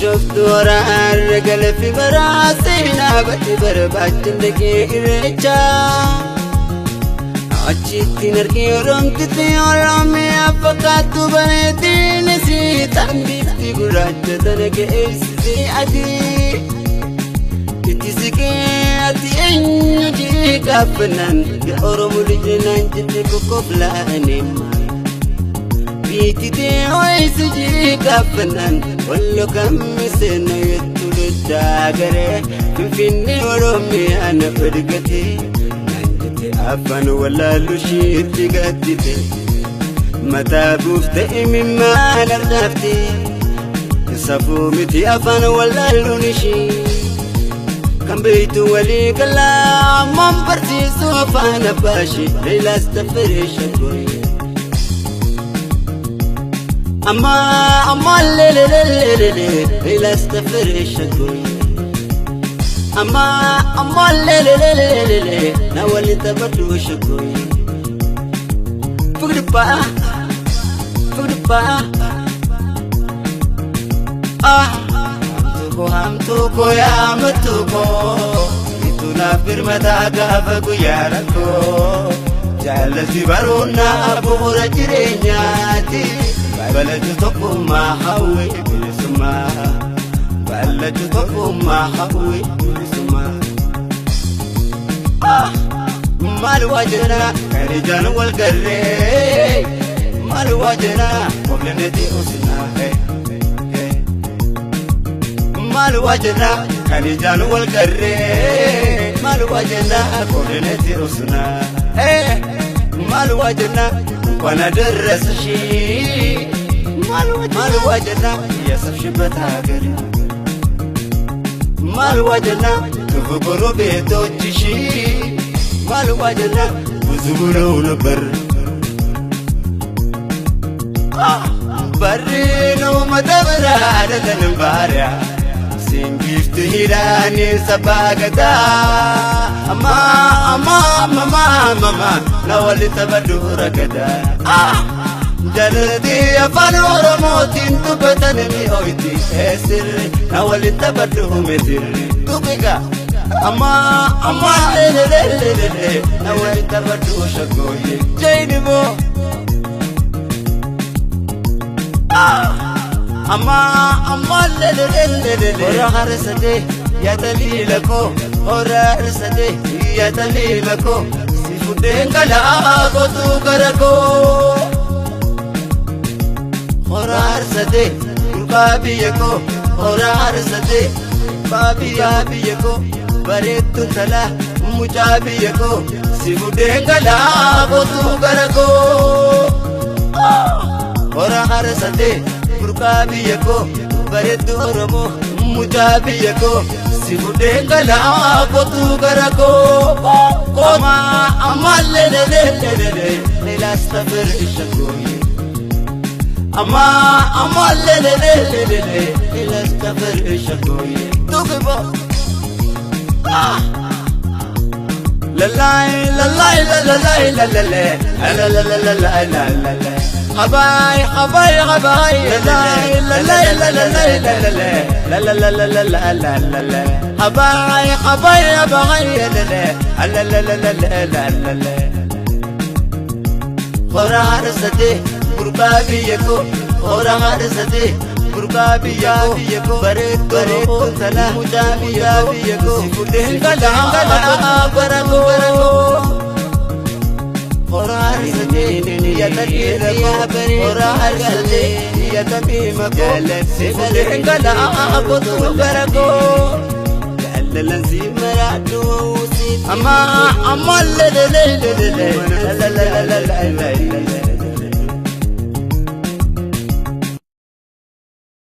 Bishooftuu horaarra galafi baraa seenaa badhi barbaachin dhaqee irreechaa. Achitti nargee oromtiti oromiyaa fakkaattu bareedina si tan bifti gurraacha tana geessisee adii. Itti siqee ati eenyu jee gaafannaan yaa Oromoo lijinaan jette kokkoflaane. Biittitee ho'isi jee gaafannaan wallo kammi seena jettu doddaa garee Finfinnee Oromiyaa na fedgatee naan jette afaan wallaalu isheetti gaddite. Mataa buufte imimmaan argaafte safuu miti afaan wallaaluun ishee. Kan beektu walii galaa ammaan barsiisu afaan abbaa ishee Leelaas Taffaree Shaggooyee. Amma amma lelelelelele Leelaas Taffaree Shaggooyee. Amma amma lelelelelele na waliin taphadhu Shaggooyee. Fugdupaa fugdupaa ah. Hamtuu koo hamtuu koo yaa mattuu koo itu naaf birmataa gaafa guyyaa rakkoo jaalalti baruunaa bu'uura jireenyaati balatu tokkummaa hawwee bilisummaa balatu tokkummaa hawwee bilisummaa. Maal waa jenna kan ijaan wal garree maal waa jenna qobleneeti usinaa. Maal waa jenna kan ijaan wal garree maal waa jenna qobleneeti usinaa. Maal waa jenna እንኳን አደረሰሽ maal waa jenna ያሰብሽበት ሀገር maal waa jenna ክፉ ጎረቤቶችሽ maal waa jenna ብዙ ብለው ነበር barreen uummata biraa dhalatan baariya singiftu hidhaanii sabbaa gadaa amma amma amma amma na waliin taphadhu ragadaa. Jaalladhi afaan Oromootiin dubbatan ni oyti eessirri na waliin taphadhu meetirri tuqiqa. Amma amma lelelelele na waliin taphadhu shaggooyye jaynimoo. Amma amma lelelelele hora harsate yaa taliila koo hora harsate yaa taliila koo si fudheen galaa kootu gara koo. Hora harsate burqaa biyya koo hora harsate baabiyaa biyya koo bareedduun talaa mucaa biyya koo si fudheen galaa kootu gara koo. Hora harsate burqaa biyya koo bareeddu Oromoo mucaa biyya koo si fudheen galaa kootu gara koo. Amma amma lelelelele leelaas tafir shaggooyye. Amma amma lelelelele leelaas tafir shaggooyye. Tuqibo. lalai lalai lalai lalai lalai lalai حباي حباي حباي لا لا لا لا لا لا لا لا لا لا لا لا لا حباي حباي حباي لا لا لا لا لا لا لا لا hora harsate gurbaa biyya koo hora harsate gurbaa biyya koo bareeddu bareeddu tala mucaa biyya koo si fudheen galaa bara koo. Hora harsate yaa taliila koo hora harsate yaa tamiima koo si fudheen galaa kootu gara koo. Jaalalan si maraadhu amma amma lelelelele la la la la la la.